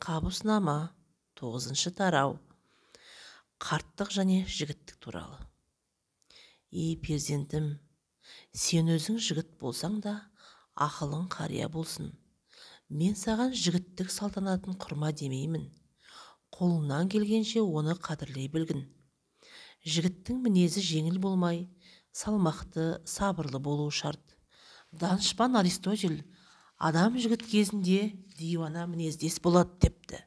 Қабуснама, 9 тарау. Қарттық және жігіттік туралы. Ей, перзентім, сен өзің жігіт болсаң да, ақылың қария болсын. Мен саған жігіттік салтанатын құрма демеймін. Қолыңнан келгенше оны қадірлей білгін. Жігіттің мінезі жеңіл болмай, салмақты, сабырлы болуы шарт. Данышпан Аристотель адам жігіт кезінде диуана мінездес болады депті.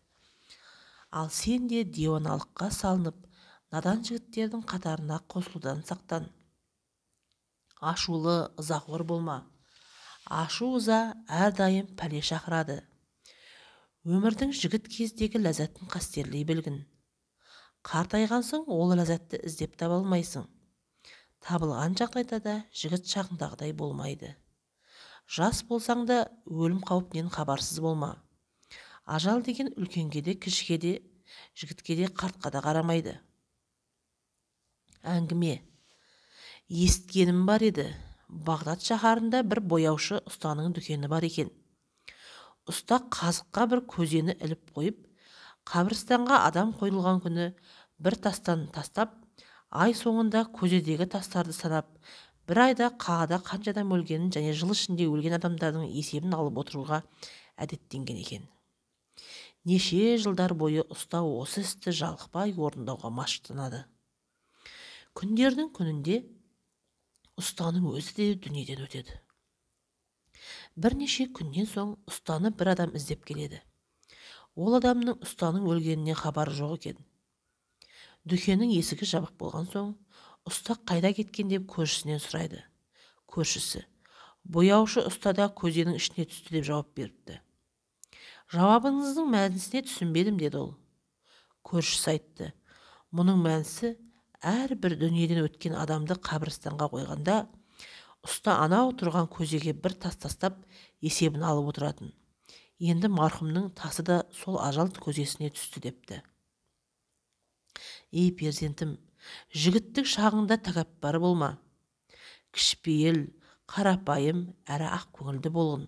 Ал сен де диуаналыққа салынып, надан жігіттердің қатарына қосылудан сақтан. Ашулы, ызақор болма. Ашу ыза әрдайым пәле шақырады. Өмірдің жігіт кездегі ләззатын қастерлей білгін. Қартайған соң ол ләззатты іздеп таба алмайсың. Табылған жағдайда да жігіт шағындағыдай болмайды. Жас болсаң да өлім қаупінен хабарсыз болма. Ажал деген үлкенге де, кішіге де, жігітке де, қартқа да қарамайды. Әңгіме. Есіткенім бар еді. Бағдат шаһарында бір бояушы ұстаның дүкені бар екен. Ұста қазыққа бір көзені іліп қойып, қабірстанға адам қойылған күні бір тастан тастап, ай соңында көзедегі тастарды санап, бір айда қалада қанша адам өлгенін және жыл ішінде өлген адамдардың есебін алып отыруға әдеттенген екен. Неше жылдар бойы ұста осы істі жалықпай орындауға машықтанады. Күндердің күнінде ұстаның өзі де дүниеден өтеді. Бірнеше күннен соң ұстаны бір адам іздеп келеді. Ол адамның ұстаның өлгенінен хабары жоқ екен. Дүкеннің есігі жабық болған соң, ұста қайда кеткен деп көршісінен сұрайды. Көршісі, бояушы ұста да көзенің ішіне түсті деп жауап беріпті. Жауабыңыздың мәнісіне түсінбедім, деді ол. Көршісі айтты, мұның мәнісі әрбір дүниеден өткен адамды қабірстанға қойғанда, ұста анау тұрған көзеге бір тас тастап, есебін алып отыратын. Енді марқұмның тасы да сол ажал көзесіне түсті депті. Ей, перзентім, жігіттік шағыңда тәкаппар болма. Кішіпейіл, қарапайым, әрі ақ көңілді болғын.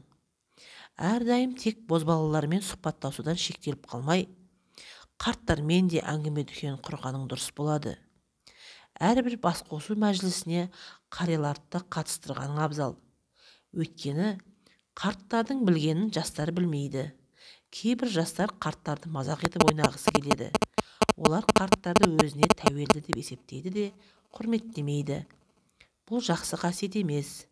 Әрдайым тек бозбалалармен сұхбаттасудан шектеліп қалмай, қарттармен де әңгіме дүкен құрғаның дұрыс болады. Әрбір басқосу мәжілісіне қарияларды да қатыстырғаның абзал. Өйткені қарттардың білгенін жастар білмейді. Кейбір жастар қарттарды мазақ етіп ойнағысы келеді. Олар қарттарды өзіне тәуелді деп есептейді де құрметтемейді. Бұл жақсы қасиет емес.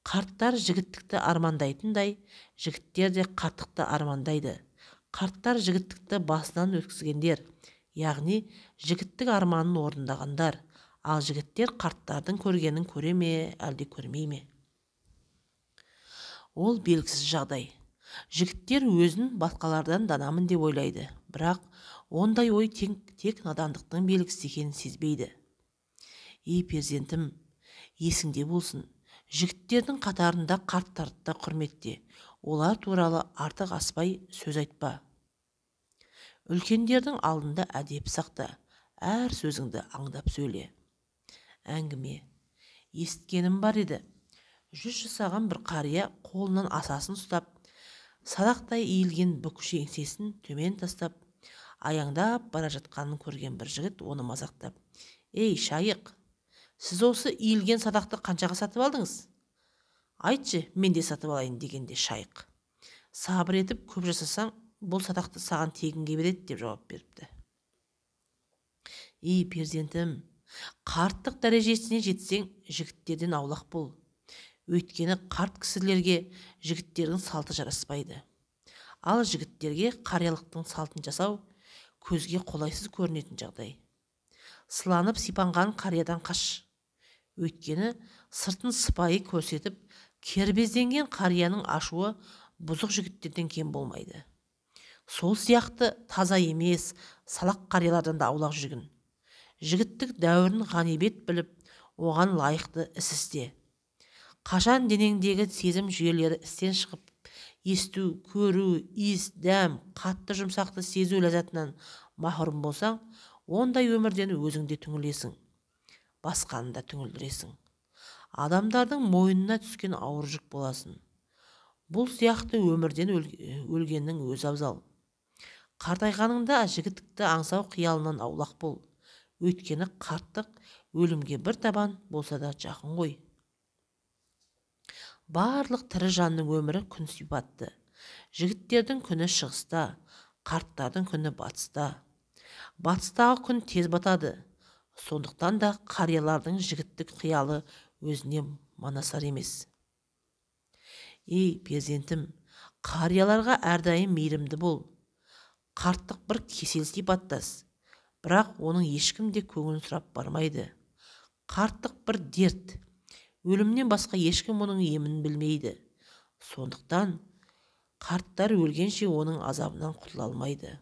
Қарттар жігіттікті армандайтындай, жігіттер де қарттықты армандайды. Қарттар жігіттікті басынан өткізгендер, яғни жігіттік арманын орындағандар, ал жігіттер қарттардың көргенін көре ме, әлде көрмей ме? Ол белгісіз жағдай. Жігіттер өзін басқалардан данамын деп ойлайды, бірақ ондай ой тек надандықтың белгісі екенін сезбейді. Ей, перзентім, есіңде болсын. Жігіттердің қатарында қарттарды да құрметте, олар туралы артық аспай сөз айтпа. Үлкендердің алдында әдеп сақта, әр сөзіңді аңдап сөйле. Әңгіме. Есіткенім бар еді. 100 жасаған бір қария қолынан асасын ұстап, садақтай иілген бүкші еңсесін төмен тастап, аяңдап бара жатқанын көрген бір жігіт оны мазақтап, «Ей, шайық, сіз осы иілген садақты қаншаға сатып алдыңыз? Айтшы, мен де сатып алайын» дегенде шайық, «Сабыр етіп көп жасасаң, бұл садақты саған тегінге береді» деп жауап беріпті. Ей, перзентім, қарттық дәрежесіне жетсең, жігіттерден аулақ бол. Өйткені қарт кісілерге жігіттердің салты жараспайды. Ал жігіттерге қариялықтың салтын жасау көзге қолайсыз көрінетін жағдай. Сыланып сипанған қариядан қаш. Өйткені сыртын сыпайы көрсетіп, кербезденген қарияның ашуы бұзық жігіттерден кем болмайды. Сол сияқты таза емес, салақ қариялардан да аулақ жүргін. Жігіттік дәуірін ғанибет біліп, оған лайықты іс істе. Қашан денеңдегі сезім жүйелері істен шығып, есту, көру, иіс, дәм, қатты жұмсақты сезу ләззатынан махрұм болсаң, ондай өмірден өзің де түңілесің, басқаны да түңілдіресің. Адамдардың мойнына түскен ауыр жүк боласың. Бұл сияқты өмірден өлгеннің өзі абзал. Қартайғаныңда жігіттікті аңсау қиялынан аулақ бол. Өйткені қарттық өлімге бір табан болса да жақын ғой. Барлық тірі жанның өмірі күн сипатты. Жігіттердің күні шығыста, қарттардың күні батыста. Батыстағы күн тез батады. Сондықтан да қариялардың жігіттік қиялы өзіне манасар емес. Ей, перзентім, қарияларға әрдайым мейірімді бол. Қарттық бір кесел сипаттас, бірақ оның ешкім де көңілін сұрап бармайды. Қарттық бір дерт, өлімнен басқа ешкім оның емін білмейді. Сондықтан қарттар өлгенше оның азабынан құтыла алмайды.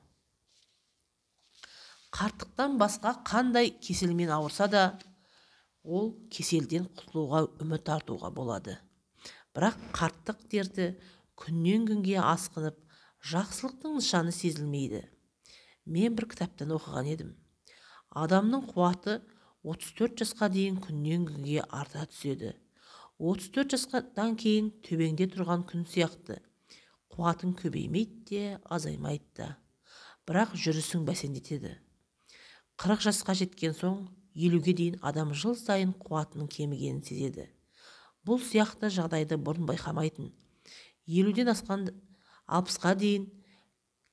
Қарттықтан басқа қандай кеселмен ауырса да, ол кеселден құтылуға үміт артуға болады. Бірақ қарттық дерті күннен күнге асқынып, жақсылықтың нышаны сезілмейді. Мен бір кітаптан оқыған едім. Адамның қуаты 34 жасқа дейін күннен күнге арта түседі. 34 жастан кейін төбеңде тұрған күн сияқты. Қуатың көбеймейді де, азаймайды да. Бірақ жүрісің бәсеңдетеді. 40 жасқа жеткен соң 50-ге дейін адам жыл сайын қуатының кемігенін сезеді. Бұл сияқты жағдайды бұрын байқамайтын. 50-ден асқан 60-қа дейін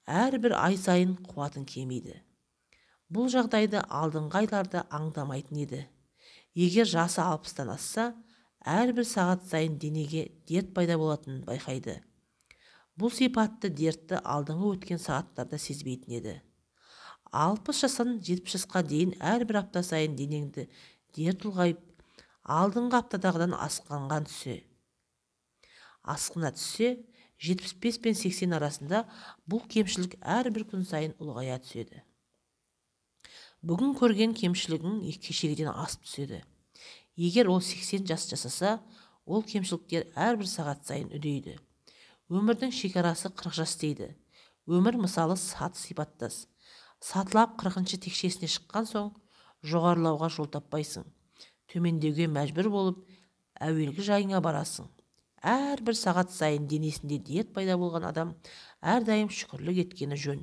әрбір ай сайын қуатың кемиді. Бұл жағдайды алдыңғы айларда аңдамайтын еді. Егер жасы 60-тан асса, әрбір сағат сайын денеге дерт пайда болатынын байқайды. Бұл сипатты дертті алдыңғы өткен сағаттарда сезбейтін еді. 60 жастан 70 жасқа дейін әрбір апта сайын денеңді дерт ұлғайып, алдыңғы аптадағыдан асқына түссе, 75 пен 80 арасында бұл кемшілік әрбір күн сайын ұлғая түседі. Бүгін көрген кемшілігің кешегіден асып түседі. Егер ол 80 жас жасаса, ол кемшіліктер әрбір сағат сайын үдейді. Өмірдің шекарасы 40 жас дейді. Өмір мысалы саты сипаттас. Сатылап 40-шы текшесіне шыққан соң, жоғарылауға жол таппайсың. Төмендеуге мәжбүр болып, әуелгі жайыңа барасың. Әрбір сағат сайын денесінде дерт пайда болған адам әрдайым шүкірлік еткені жөн.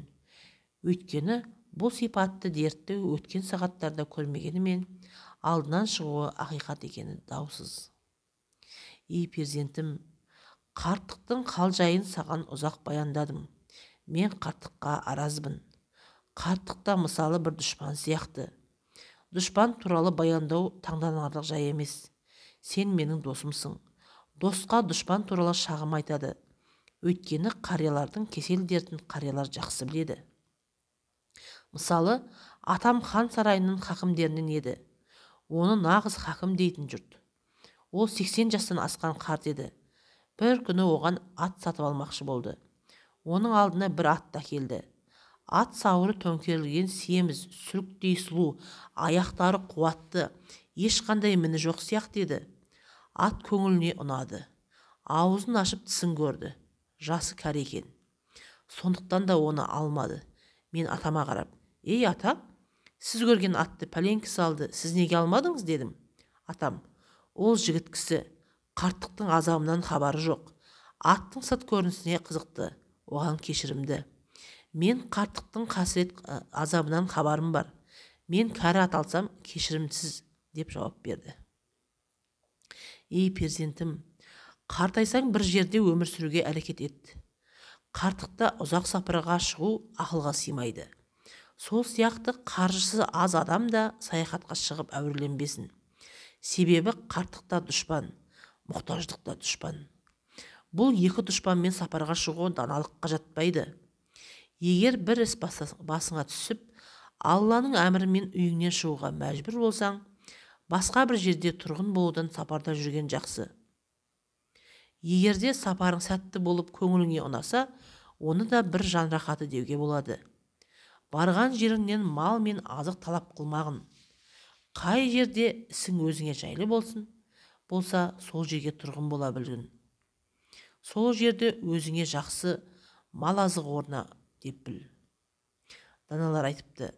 Өйткені бұл сипатты дертті өткен сағаттарда көрмегенімен алдынан шығуы ақиқат екені даусыз. Ей перзентім, қарттықтың қал-жайын саған ұзақ баяндадым. Мен қарттыққа аразбын. Қарттықта мысалы бір дұшпан сияқты. Дұшпан туралы баяндау таңданарлық жай емес. Сен менің досымсың. Досқа дұшпан туралы шағым айтады. Өйткені қариялардың кесел дертін қариялар жақсы біледі. Мысалы, атам хан сарайының хакімдерінен еді. Оны нағыз хакім дейтін жұрт. Ол 80 жастан асқан қарт еді. Бір күні оған ат сатып алмақшы болды. Оның алдына бір ат әкелді. Ат сауыры төңкерілген семіз, сүліктей сұлу, аяқтары қуатты, ешқандай міні жоқ сияқты еді. Ат көңіліне ұнады. Аузын ашып тісін көрді. Жасы кәрі екен. Сондықтан да оны алмады. Мен атама қарап, «Ей, ата, сіз көрген атты пәлен кісі алды, сіз неге алмадыңыз?» дедім. Атам, ол жігіт кісі, қарттықтың азабынан хабары жоқ. Аттың сырт көрінісіне қызықты, оған кешірімді. Мен қарттықтың қасірет азабынан хабарым бар. Мен кәрі ат алсам, кешірімсіз, деп жауап берді. Ей перзентім, қартайсаң бір жерде өмір сүруге әрекет ет. Қарттықта ұзақ сапарға шығу ақылға сыймайды. Сол сияқты қаржысы аз адам да саяхатқа шығып әуреленбесін. Себебі қарттықта дұшпан, мұқтаждықта дұшпан. Бұл екі дұшпанмен сапарға шығу даналыққа жатпайды. Егер бір іс басыңа түсіп, Алланың әмірімен үйіңнен шығуға мәжбүр болсаң, басқа бір жерде тұрғын болудан сапарда жүрген жақсы. Егерде сапарың сәтті болып көңіліңе ұнаса, оны да бір жан рахаты деуге болады. Барған жеріңнен мал мен азық талап қылмағын. Қай жерде ісің өзіңе жайлы болса, сол жерге тұрғын бола білгін. Сол жерде өзіңе жақсы мал азық орна деп біл. Даналар айтыпты,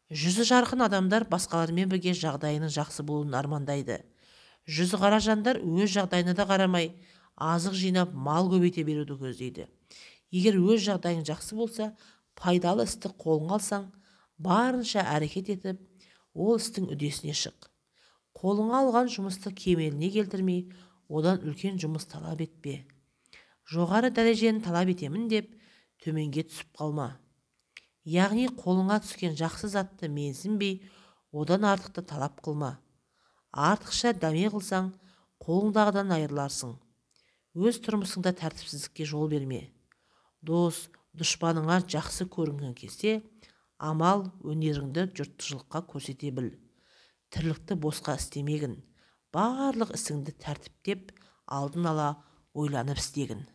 жүзі жарқын адамдар басқалармен бірге жағдайының жақсы болуын армандайды. Жүзі қара жандар өз жағдайына да қарамай, азық жинап мал көбейте беруді көздейді. Егер өз жағдайың жақсы болса, Пайдалы істі қолыңа алсаң, барынша әрекет етіп, ол істің үдесіне шық. Қолыңа алған жұмысты кемеліне келтірмей, одан үлкен жұмыс талап етпе. Жоғары дәрежені талап етемін деп, төменге түсіп қалма. Яғни қолыңа түскен жақсы затты менсінбей, одан артықты талап қылма. Артықша дәме қылсаң, қолыңдағыдан айырыларсың. Өз тұрмысыңда тәртіпсіздікке жол берме. Дос, дұшпаныңа жақсы көрінген кезде, амал, өнеріңді жұртшылыққа көрсете біл. Тірлікті босқа істемегін. Барлық ісіңді тәртіптеп, алдын ала ойланып істегін.